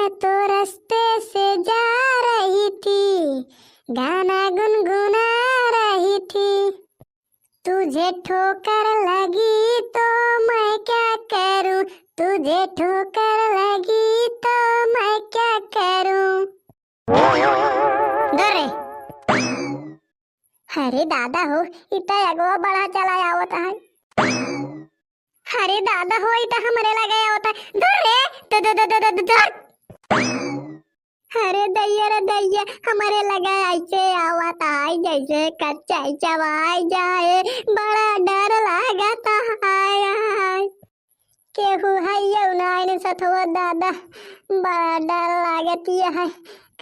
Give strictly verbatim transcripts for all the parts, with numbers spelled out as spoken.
तो रास्ते से जा रही थी, गाना गुनगुना रही थी। तुझे ठोकर लगी तो मैं क्या करूं, तुझे ठोकर लगी तो मैं क्या करूं। धर रे। अरे दादा हो, इ त अगवा बड़ा चला आवत है। अरे दादा हो, इ त हमरे लगे आवत है। धर रे, ध-, ध-, ध-, ध-, ध-, धर। अरे दैया रे दैया, हमरे लगे ऐसे आवत है, जैसे कच्चा चबाई जाए, बड़ा डर लागत है। केहू हइयो नाइन सथवा दादा, बड़ा डर लागत है,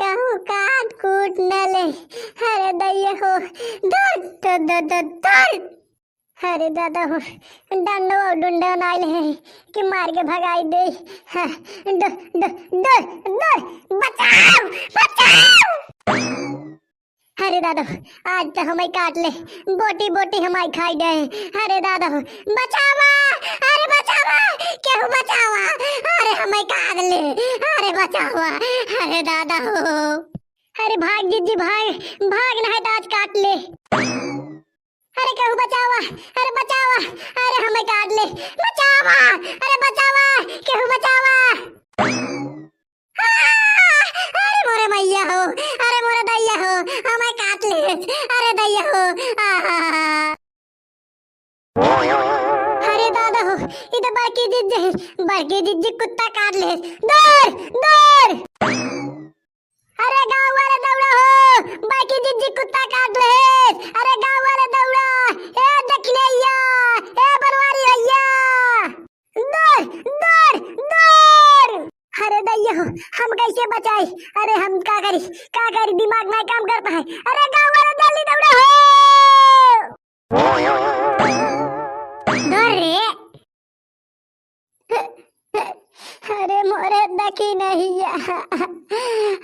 कहूँ काट कूट न ले। अरे दैया हो, धर, धर, धर, धर, धर। अरे दादा हो, डंडो और डुंडो नाइल है कि मार के भगाई दे। हाँ, ड-, ड-, ड-, ड-, बचाओ, बचाओ। अरे दादा, आज त हमाई काट ले, बोटी बोटी हमाई खाई गए। अरे दादा, बचावा, अरे बचावा, केहू बचावा, अरे हमाई काट ले, अरे बचावा, अरे दादा हो। अरे भाग जिज्जी भाग, भाग नहीं त आज काट ले। अरे केहू बचावा, अरे बचावा, अरे हमाई काट ले, बचावा, अरे बचावा, केहू बचावा। आ, अरे मोरे मैया हो, अरे मोरे दैया हो, हमाई काट ले, अरे दैया हो। आ, अरे दादा हो, इ त बड़की जिज्जी, बड़की जिज्जी कुत्ता काट ले। दौड़, दौड़। अरे गाँव वाले दौड़ा हो, बड़की जिज्जी कुत्ता काट ले। अरे गाँव वाले दौड़ा, ए दखिनैया, ए बनवारी भैया। दौड़, दौड़, दौड़। अरे दैया हो, हम कैसे बचाई? अरे हम का करी, का करी, दिमाग नहीं काम करता है। अरे गाँव वाले जल्दी दौड़ा हो। अरे मोरे दखिनैया,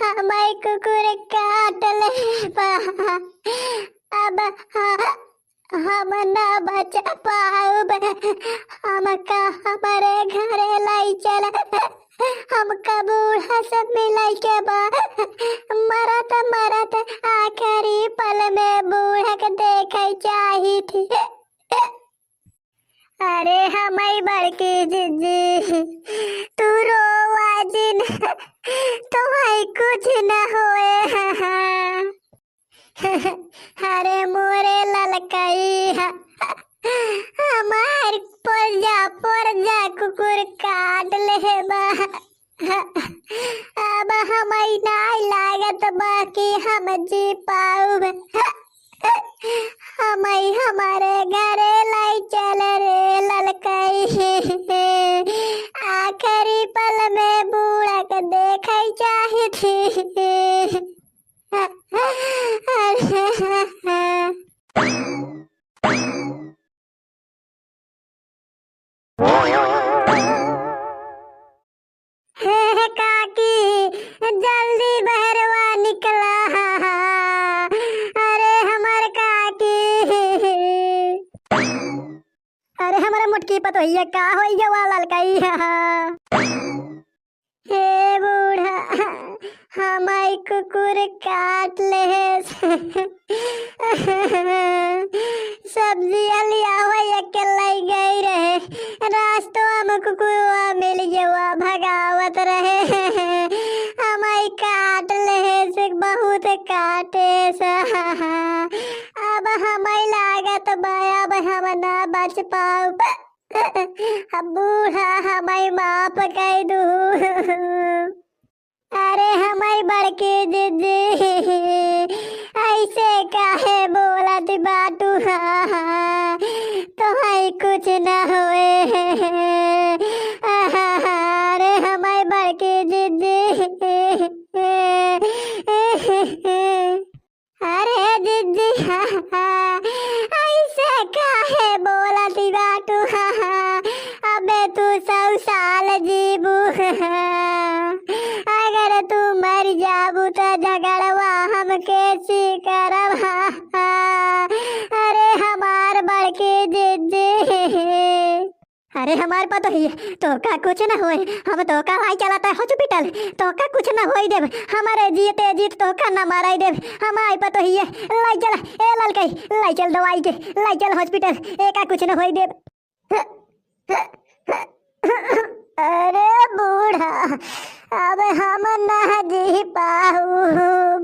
हमाई कुकुर काट ले बा। अब ह-, हम ना बच पाउब। हमका हमरे घरे लाई चल। हमका बूढ़ा से मिलै के बा। मरत मरत आखिरी पल में बूढ़ा के देखै चाही थी। अरे हमाई बड़की जिज्जी, तू रोवा जिन, तुम्हाई कुछ न होए। अरे मोरे ललकई, हमार पुर्जा, पुर्जा कुकुर काट ले बा। अब हमाई नाई लागत बा कि हम जी पाउब। हमाई हमारे घरे लाई चल रे ललकई। आखिरी पल में बूढ़ा के देखै चाही थी। हे काकी, जल्दी बहरवा निकला। अरे हमर काकी। अरे हमरे मोटकी पतोहिया, का होई गवा ललकई? हे बूढ़ा, हमाई कुकुर काट ले। सब्जिया लियावा अकेले गई रहे, रास्तवा में कुकुरवा मिल गवा, भगावत रहे। हमाई काट ले से, बहुत काटे सा। अब हमाई लागत बा, अब हम ना बच पाउब। अब बूढ़ा हमाई माफ कई दू। अरे हमाई बड़की जिज्जी, ऐसे काहे बोलत बाटू? तोहई कुछ न होए। अरे हमाई बड़की जिज्जी। अरे जिज्जी, ऐसे काहे बोलत बाटू? अबे तू सौ साल जीबू। अगर तू मर जाबू त झगड़वा हम कैसी करब? अरे हमार बड़की जिज्जी। अरे हमार पतोहिया, तोहका कुछ न होए, हम तोहका लाई चलत है hospital, तोहका कुछ न होई देब, हमारे जियते जीत तोहका न माराई देब, हमार पतोहिया, लाई चला, ए ललकई, लाई चल दवाई के, लाई चल hospital, एका कुछ न होई देब। अरे बूढ़ा, अब हम ना जी पाऊब,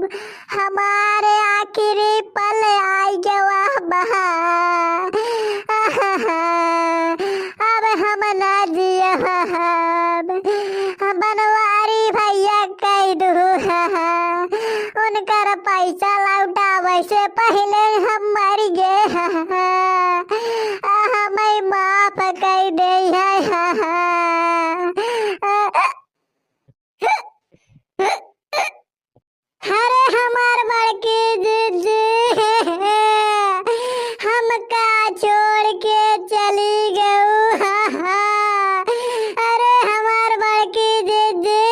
हमारे आखिरी पल आई गवा बा। अब हम ना जियब, बनवारी भैया कह दू, उनकर पैसा लौटावे से पहले हम मर गए। हमें माफ कह दे। अरे हमार बड़की जिज्जी, हमका छोड़ के चली गऊ। अरे हमार बड़की जिज्जी,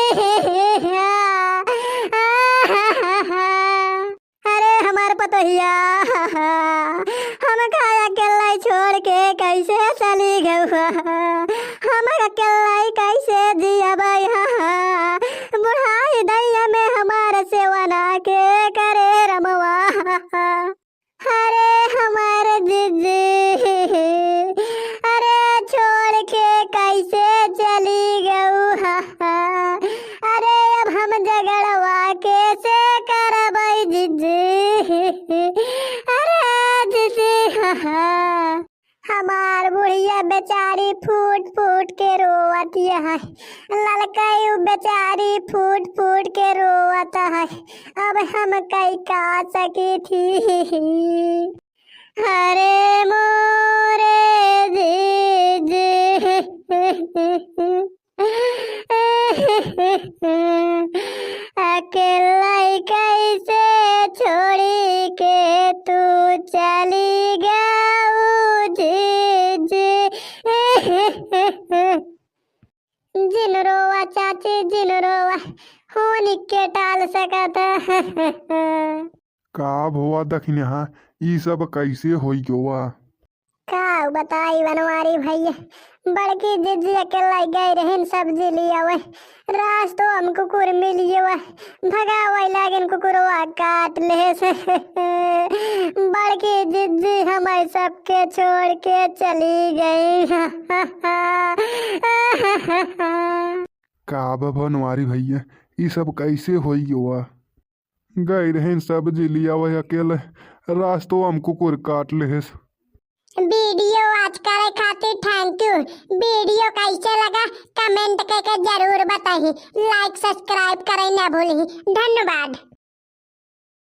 अरे हमार पतोहिया, हमका अकेलाई छोड़ के कैसे चली गऊ? हम अकेलाई कैसे जियबै? बुढ़ाई दैया में हमार सेवना के करे रमवा। अरे हमार जिज्जी, अरे छोड़ के कैसे चली गऊ? अरे अब हम झगड़वा कैसे करबै जिज्जी? अरे जिज्जी, हमार बुढ़िया बेचारी फूट फूट के रोवत है, ललकई बेचारी फूट फूट के रोवत है। अब हम कई का सकी थी? अरे मोरे जिज्जी, अकेलाई कैसे छोड़ी के तू चली गऊ जिज्जी? जिन रोवा चाची, जिन रोवा, होनी के टाल सकत। का भवा दखिनहा, ई सब कैसे होई गवा? का बताई बनवारी भैया, बड़की जिज्जी अकेलाई गई रहिन सब्जी लियावे, रास्तों हम कुकुर मिलियो, भगावे लागिन कुकुरवा काट लेस। बड़की जिज्जी हमें सबके छोड़ के चली गई। का बा बनवारी भैया, ई सब कैसे होई गवा? गई रहिन सब्जी लियावे अकेले, रास्तों हम कुकुर काट लेस। वीडियो watch करे खातिर thank you। वीडियो कैसे लगा comment करके जरूर बताई, like subscribe करे ना भूली। धन्यवाद।